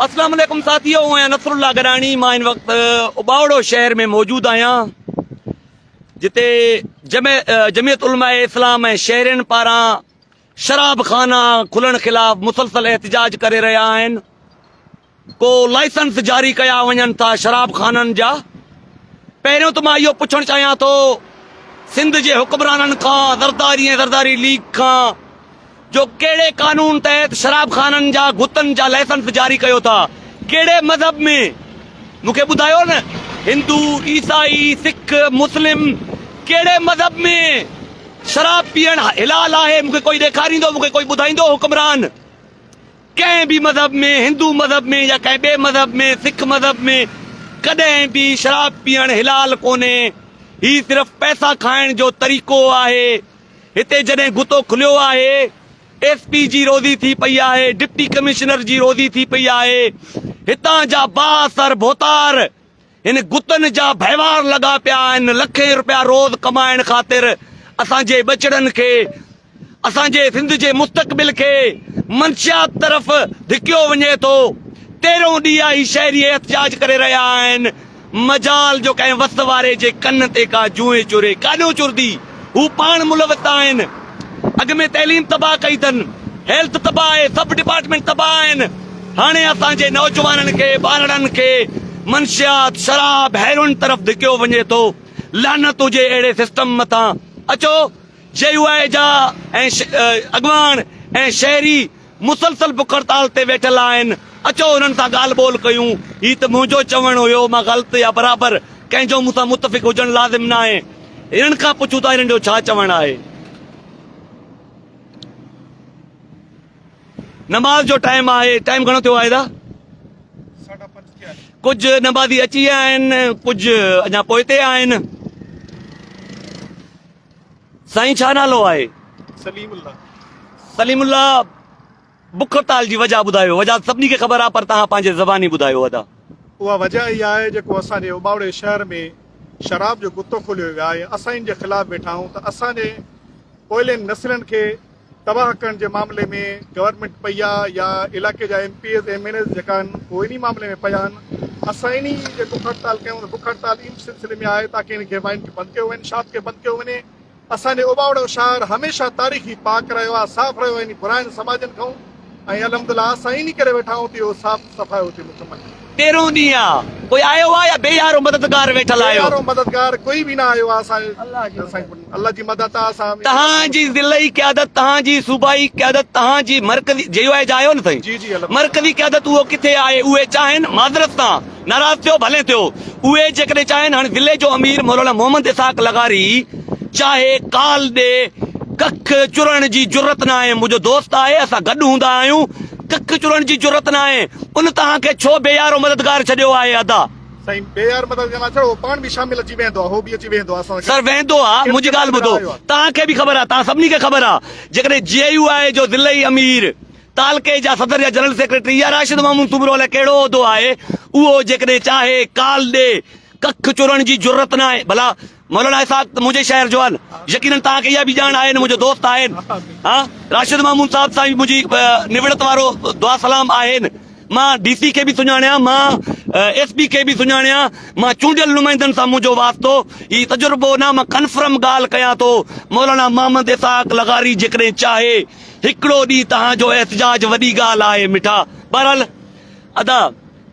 اسلام عليڪم ساٿيو آئون آهيان نصر الله گڏاڻي مان هن وقت اٻاوڙو شهر ۾ موجود آهيان جتي جمعيت علماء اسلام ۽ شهرين پاران شراب خانا کلڻ خلاف مسلسل احتجاج ڪري رهيا آهن ڪو لائسنس جاري ڪيا وڃن ٿا شراب خانن جا پهريون ته مان اهو پڇڻ چاهيان ٿو سنڌ جي حڪمرانن کان زرداري ۽ زرداري ليگ کان جو ڪهڙي قانون تحت شراب خانن جا گتن جا لائسنس جاري ڪيو ٿا ڪهڙي مذهب ۾ مون کي ٻڌايو نه هندو عيسائي سک مسلم ڪهڙي مذهب ۾ شراب پيئڻ حلال آهي مون کي ڪوئي ڏيکاريندو مون کي ڪوئي ٻڌائيندو حڪمران ڪنهن به مذهب ۾ هندو مذهب ۾ يا ڪنهن ٻئي مذهب ۾ سک مذهب ۾ ڪڏهن به شراب پيئڻ حلال ڪونهي. هي صرف پئسا کائڻ جو طريقو آهي. هتي جڏهن گتو کليو آهي، ايس پي جي روزي ٿي پئي آهي، ڊپٽي ڪمشنر جي روزي ٿي پئي آهي. هتان جا بااثر ڀوتار هن گتن جا ڀيوار لڳا پيا آهن، لکين رپيا روز ڪمائڻ خاطر اسان جي ٻچڙن کي، اسان جي سنڌ جي مستقبل کي منشيات طرف ڌڪيو وڃي ٿو. تيرهون ڏينهن آهي شهري احتجاج ڪري رهيا آهن، مجال جو ڪنهن وس واري جي ڪن تي ڪا جونء چري، ڪاڏهون چرندي، هو پاڻ ملوث آهن. اڳ ۾ تعليم تباهه ڪئي اٿن، هيلٿ تباهه آهي، سڀ ڊپارٽمينٽ تباهه آهن، هاڻي اسان جي نوجوانن کي، ٻارڙن کي منشيات، شراب، هيروئن طرف ڌڪيو وڃي ٿو، لعنت هجي اهڙي سسٽم مٿان. اچو جي يو آء جا ۽ اڳواڻ ۽ شهري مسلسل بک هڙتال تي ويٺل آهن، اچو انهن سان ڳالهه ٻولهه ڪيون، هي ته منهنجو چوڻ هيو، مان غلط يا برابر ڪنهن جو مون سان متفق هجڻ لازم ناهي، هنن کان پڇون ٿا هنن جو ڇا چوڻ آهي. نماز جو ٽائيم آهي، ٽائيم گهڻو ٿيو آهي دا؟ ڪجهه نمازي اچي ويا آهن، ڪجهه اڃا پوئتي آهن. سائين ڇا نالو آهي؟ سليم الله. سليم الله بک هڙتال جي وجهه ٻڌايو، وجهه ته سڀني کي خبر آهي پر توهان پنهنجي زباني ٻڌايو ادا. اها وجهه اها آهي جيڪو اسان جي اٻاوڙي شهر ۾ شراب جو گتو کوليو ويو آهي اسان ان جي خلاف ويٺا آهيون ته اسان جي پوئلين نسلن کي تباهه ڪرڻ جي معاملي ۾ گورنمينٽ پئي آ يا علائقي جا M P As M N As جيڪا آهن اهي انهي معاملي ۾ پيا آهن اسان انهي جي بک هڙتال ڪيون ته بک هڙتال ان سلسلي ۾ آهي تاڪه ان کي وائن کي بند ڪيو وڃي شاپ کي بند ڪيو وڃي اسان جي اوٻاوڙو شهر هميشه تاريخي پاڪ رهيو آ صاف رهيو آهي انهي براين سماجن کان ۽ الحمدلله اسان انهي ڪري ويٺا آهيون ته اهو صاف صفايو ٿي مڪمل ٿئي. تيرهون ڏينهن آ ڪوئي آيو آ يا بي يارو مددگار ويٺل بي آهيو. يارو مددگار ڪوئي به نه آيو آ اسان سائين الله جي مدد آ اسان. تهان جي ضلعي قيادت تهان جي صوبائي قيادت تهان جي مرڪزي جي يو آء جا آهيو نه سائين جي جي الحمدلله. مرڪزي قيادت اهو ڪٿي آهي اهي چاهين معذرت سان ناراض ٿيو ڀلي ٿيو اهي جيڪڏهن چاهين هاڻي ضلعي جو امير مولانا محمد اسحاق لغاري چاهي ڪال ڏي ڪک چرڻ جي جرئت ناهي منهنجو دوست آهي اسان گڏ هوندا آهيون ڪک چرڻ جي جرئت ناهي ان توهان کي ڇو بي يارو مددگار ڇڏيو آهي ادا. سائين بي يار مددگار نه ڇڏيو هو پاڻ به شامل اچي ويهندو آهي هو به اچي ويهندو آهي اسان سان سر ويهندو آهي منهنجي ڳالهه ٻڌو توهان کي به خبر آهي توهان سڀني کي خبر آهي جيڪڏهن جي يو آء جو ضلعي امير تعلقي جا صدر يا جنرل سيڪريٽري يا راشد محمود سومرو الائي ڪهڙو عهدو آهي اهو جيڪڏهن چاهي ڪال ڏي ڪک چرڻ جي جرئت ناهي ڀلا مولانا اسحاق ته منهنجي شهر جو آهي نه يقينن توهان کي اها به ڄاڻ آهي نه منهنجو دوست آهي ها راشد محمود صاحب سان به منهنجي نوڙت وارو دعا سلام آهي نه مان ڊي سي کي به سڃاڻيان مان ايس پي کي به سڃاڻيان مان چونڊيل نمائندن سان منهنجو واسطو هي تجربو نه مان ڪنفرم ڳالهه ڪيان ٿو مولانا محمد اسحاق لغاري جيڪڏهن چاهي هڪڙو ڏينهن توهان جو احتجاج وڏي ڳالهه آهي مٺا. بهرحال ادا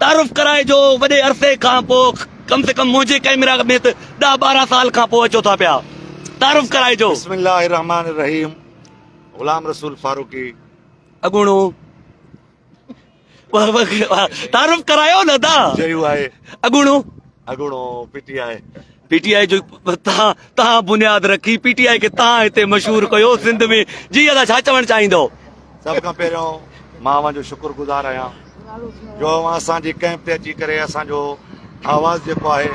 تعارف ڪرائجو وڏي عرصي کان پوء ڪم سي ڪم منهنجي ڪئميرا ۾ ته ڏهه 12 سال کان پوء اچو ٿا پيا تعارف ڪرائجو. بسم الله الرحمٰن الرحيم غلام رسول فاروقي. اڳوڻو تعارف ڪرايو نه ادا. جي يو آء. اڳوڻو. اڳوڻو P T I. P T I جو تهان تهان بنياد رکي پي ٽي آء کي تهان هتي مشهور ڪيو سنڌ ۾ جي ادا ڇا چوڻ چاهيندو. سڀ کان پهريون مان اوهان جو شڪر گذار آهيان جو اوهان اسان جي ڪئمپ تي اچي ڪري اسان جو آواز جيڪو آهي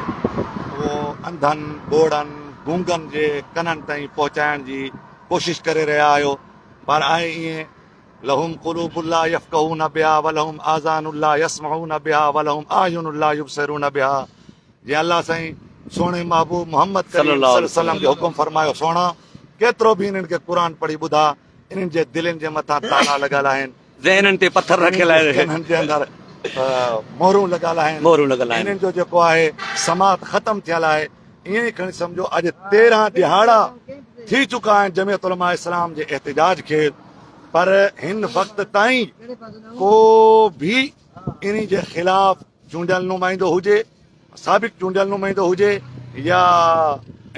اهو انڌن ٻوڙن گونگن جي ڪنن تائين پهچائڻ جي ڪوشش ڪري رهيا آهيو پر آهي ائين لهم قلوب لا يفقهون بها ولهم آذان لا يسمعون بها ولهم اعين لا يبصرون بها جيئن الله سائين سهڻي محبوب محمد ڪريم صلي الله عليه وسلم کي حڪم فرمايو سهڻا ڪيترو به انهن کي قرآن پڙهي ٻڌا انهن جي دلين جي مٿان تالا لڳل آهن ذهنن تي پٿر رکيل آهن ڪنن جي اندر مهرون لڳل آهن، مهرون لڳل آهن. انهن جو جيڪو آهي سماعت ختم ٿيل آهي. ائين ئي کڻي سمجهو اڄ 13 ڏهاڙا ٿي چڪا آهن جمعيت علماء اسلام جي احتجاج کي، پر هن وقت تائين ڪو به انهي جي خلاف چونڊيل نمائندو هجي، سابق چونڊيل نمائندو هجي يا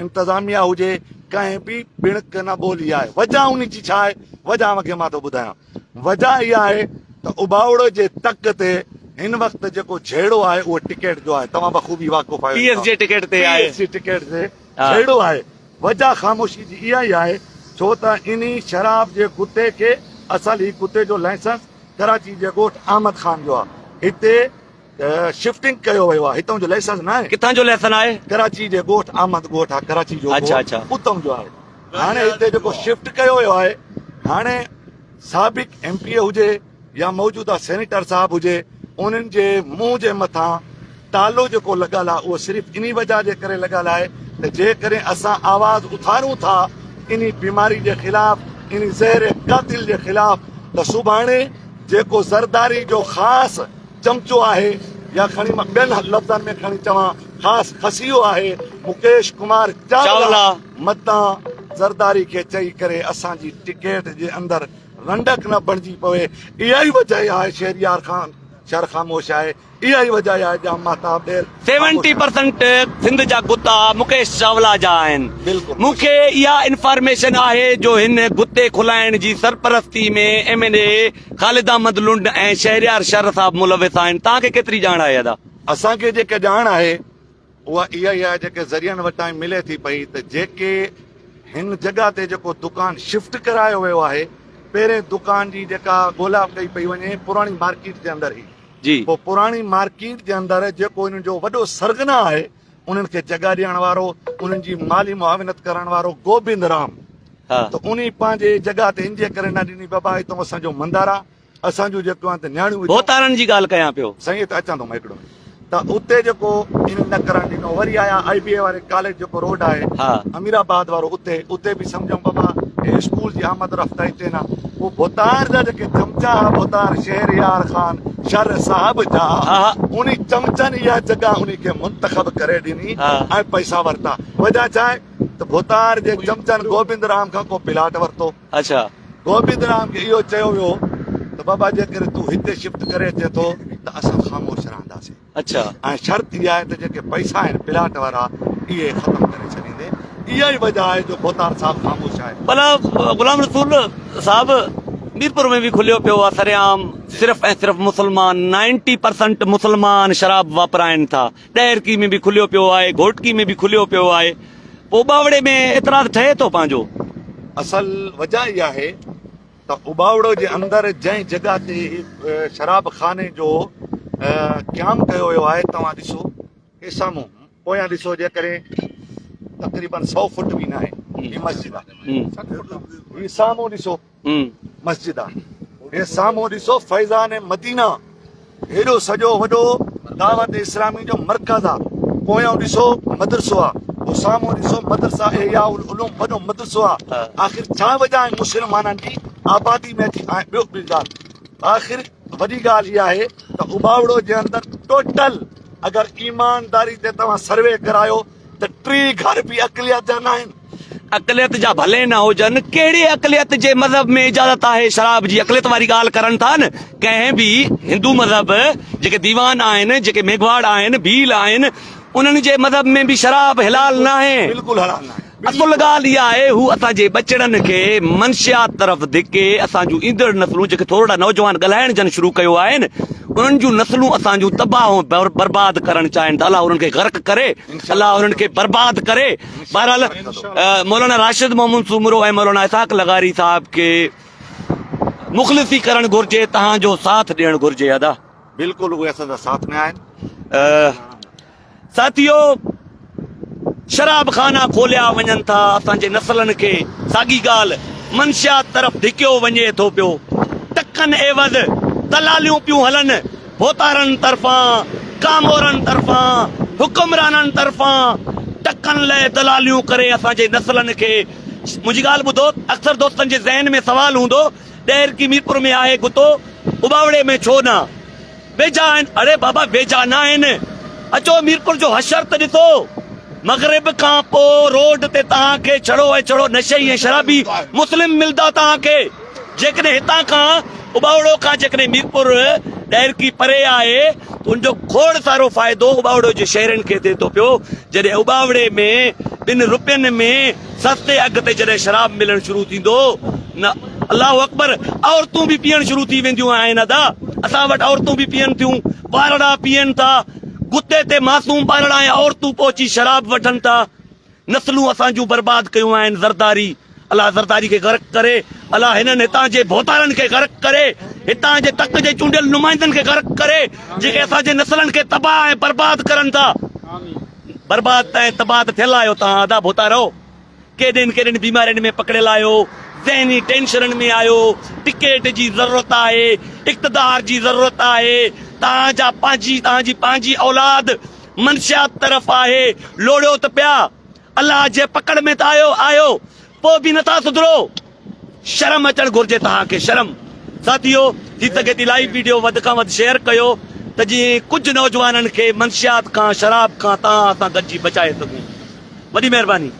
انتظاميا هجي، ڪنهن به ٻڻڪ نه ٻولي آهي. وجه انهي جي ڇا آهي؟ وجه اوهان کي مان ٿو ٻڌايان. وجه اها آهي ته اٻاوڙو جي تڪ تي هن وقت جيڪو جهيڙو آهي اهو ٽڪيٽ جو آهي. توهان بخوبي واقف آهيو. پي ايس جي ٽڪيٽ تي آهي. پي ايس جي ٽڪيٽ تي جهيڙو آهي. وجه خاموشي جي اها ئي آهي ڇو ته انهي شراب جي گتي کي اصل هي گتي جو لائسنس ڪراچي جي ڳوٺ احمد خان جو آهي. هتي شفٽنگ ڪيو ويو آهي. هتان جو لائسنس ناهي. ڪٿان جو لائسن آهي؟ ڪراچي جي ڳوٺ احمد ڳوٺ آهي ڪراچي جو ڳوٺ اتان جو آهي. هاڻي هتي جيڪو شفٽ ڪيو ويو آهي هاڻي سابق ايم پي اي هجي يا موجوده سينيٽر صاحب هجي انهن جي منهن جي مٿان تالو جيڪو لڳل آهي اهو صرف انهي وجهه جي ڪري لڳل آهي ته جيڪڏهن اسان آواز اٿارون ٿا انهي بيماري جي خلاف انهي زهر قاتل جي خلاف ته سڀاڻي جيڪو زرداري جو خاص چمچو آهي يا کڻي مان ٻين لفظن ۾ کڻي چوان خاص خسيو آهي مڪيش ڪمار چاولا متان زرداري کي چئي ڪري اسان جي ٽڪيٽ جي اندر رنڊڪ نه بڻجي پوي. اها ئي وجه آهي شهريار خان شر خاموش آهي. اها ئي وجه آهي ڄام مهتاب ڏير خاموش سيونٽي آهي. پرسنٽ سنڌ جا گتا مڪيش چاولا جا آهن. بلڪل. مون کي اها انفارميشن آهي جو هن گتي کلائڻ جي سرپرستي ۾ M N A Khalid Ahmed Lund ۽ Shehryar Shar صاحب ملوث آهن. توهان کي ڪيتري ڄاڻ آهي ادا؟ اسان کي جيڪا ڄاڻ آهي اها اها ئي آهي جيڪي ذريعن وٽان ملي ٿي پئي ته جيڪي هن جڳهه تي جيڪو دڪان شفٽ ڪرايو ويو آهي پهرين دڪان جي جيڪا ڳولا ڪئي پئي وڃي پراڻي مارڪيٽ جي اندر هئي جي. پوء پراڻي مارڪيٽ جي اندر جيڪو انهن جو وڏو سرغنا آهي انهن کي جڳهه ڏيڻ وارو انهن جي مالي معاونت ڪرڻ وارو گوبند رام ته انهي پنهنجي جڳهه تي ان جي ڪري نه ڏني بابا هتو اسان جو مندر آهي اسان جون جيڪو آهن ته نياڻيون وجهون. ڀوتارن جي ڳالهه ڪيان پيو. سائين اتي اچان ٿو مان هڪڙو منٽ ته اتي جيڪو انهن نه ڪرڻ ڏنو وري آيا آئي بي اي واري ڪاليج جيڪو روڊ آهي امير آباد وارو اتي اتي به سمجهون بابا هي اسڪول جي آمد رفت آهي اتي نه پوء ڀوتار جا جيڪي چمچا ها ڀوتار شهر يار خان شر صاحب جا انهي چمچن اها جڳهه انهي کي منتخب ڪري ڏني ۽ پئسا ورتا وجهه ڇا آهي ته ڀوتار جي چمچن گوبند رام کان ڪو پلاٽ ورتو. اڇا. گوبند رام کي اهو چيو ويو ته بابا جيڪڏهن تون هتي شفٽ ڪري اچين ٿو ته اسان خاموش رهنداسين. اڇا. ۽ شرط اها آهي ته جيڪي پئسا آهن پلاٽ وارا اهي ختم ڪري ڇڏيندين. اها ئي وجه آهي جو ڀوتار صاحب خاموش آهي. ڀلا غلام رسول صاحب ميرپور ۾ به کليو پيو آ سرعام صرف ۽ صرف مسلمان نائنٽي پرسنٽ مسلمان شراب واپرائن ٿا ڏهرڪي ۾ به کليو پيو آهي گهوٽڪي ۾ به کليو پيو آهي پوء اٻاوڙي ۾ اعتراض ٺهي ٿو پنهنجو. اصل وجه اها آهي ته اٻاوڙو جي اندر جنهن جڳهه تي هي شراب خاني جو قيام ڪيو ويو آهي توهان ڏسو هي سامهون پويان ڏسو جيڪڏهن تقريبن 100 فٽ به ناهي هي مسجد آهي هي سامهون ڏسو مسجد آ هي سامهون ڏسو فيضان مدينه هيڏو سڄو وڏو دعوت اسلامي جو مرڪز آ پويان ڏسو مدرسو آ پوء سامهون ڏسو مدرسه احياء العلوم وڏو مدرسو آ آخر ڇا وجه آهي مسلمانن جي آبادي ۾ اچي ۽ ٻيو ٻي ڳالهه آخر وڏي ڳالهه اها آهي ته اٻاوڙو جي اندر ٽوٽل اگر ايمانداري تي توهان سروي ڪرايو ته ٽي گهر به اقليت جا ناهن. اقليت جا ڀلي نه هجن، ڪهڙي اقليت جي مذهب ۾ اجازت آهي شراب جي؟ اقليت واري ڳالهه ڪرن ٿا نه، ڪنهن به هندو مذهب جيڪي ديوان آهن، جيڪي ميگهواڙ آهن، ڀيل آهن، انهن جي مذهب ۾ به شراب حلال ناهي. بلڪل حلال ناهي. اصل ڳالهه اها آهي هو اسان جي ٻچڙن کي منشيات طرف ڌڪي اسان جون ايندڙ نسلون جيڪي ٿورڙا نوجوان ڳالهائڻ جن شروع ڪيو آهن انهن جون نسلون اسان جون تباهه ۽ برباد ڪرڻ چاهين ٿا الله انهن کي غرق ڪري الله انهن کي برباد ڪري بهرحال مولانا راشد محمد سومرو ۽ مولانا اسحاق لغاري صاحب کي مخلصي ڪرڻ گهرجي تهان جو ساٿ ڏيڻ گهرجي ادا. بلڪل اهي اسان سان ساٿ ۾ آهن. ساٿيو شراب خانا کوليا وڃن ٿا اسان جي نسلن کي ساڳي ڳالهه منشيات طرف ڌڪيو وڃي ٿو پيو ٽڪن عيوض دلاليون پيون هلن ڀوتارن طرفان ڪامورن طرفان حڪمرانن طرفان ٽڪن لئه دلاليون ڪري اسان جي نسلن کي منهنجي ڳالهه ٻڌو اڪثر دوستن جي ذهن ۾ سوال هوندو ڏهرڪي ميرپور ۾ آهي گتو اٻاوڙي ۾ ڇو نه. ويجها آهن. اڙي بابا ويجها نه آهن. اچو ميرپور جو حشر ته ڏسو. مغرب کان پوء روڊ تي توهان کي ڇڙو ۽ ڇڙو نشئي ۽ شرابي مسلم ملدا توهان کي. جيڪڏهن هتان کان اٻاوڙو کان جيڪڏهن ميرپور ڏهرڪي پري آهي ته ان جو کوڙ سارو فائدو اٻاوڙو جي شهرين کي ٿئي ٿو پيو. جڏهن اٻاوڙي ۾ ٻن روپين ۾ سستي اگهه تي جڏهن شراب ملڻ شروع ٿيندو نه الله اڪبر عورتون به پيئڻ شروع ٿي وينديون آهن ادا اسان وٽ عورتون به پيئن ٿيون ٻارڙا پيئن ٿا گتي تي معصوم ٻارڙا ۽ عورتون پهچي شراب وٺن ٿا نسلون اسان جون برباد ڪيون آهن زرداري الله زرداري کي غرق ڪري الله هنن هتان جي ڀوتارن کي غرق ڪري هتان جي تڪ جي چونڊيل نمائندن کي غرق ڪري جيڪي اسان جي نسلن کي تباهه ۽ برباد ڪرن ٿا برباد ۽ تباهه ته ٿيل آهيو توهان ادا ڀوتارو ڪيڏين ڪيڏين بيمارين ۾ پڪڙيل آهيو، ذهني ٽينشنن ۾ آهيو، ٽڪيٽ جي ضرورت آهي، اقتدار جي ضرورت آهي، توهان جا پنهنجي توهان جي پنهنجي اولاد منشيات طرف آهي، لوڙيو ته پيا، الله جي پڪڙ ۾ ته آيو آهيو، پوء به نٿا سڌرو. شرم اچڻ گهرجي توهان کي شرم. ساٿيو ٿي سگهي ٿي لائيو ويڊيو وڌ کان وڌ شيئر ڪيو ته جيئن ڪجهه نوجوانن کي منشيات کان شراب کان توهان اسان گڏجي بچائي سگهون. وڏي مهرباني.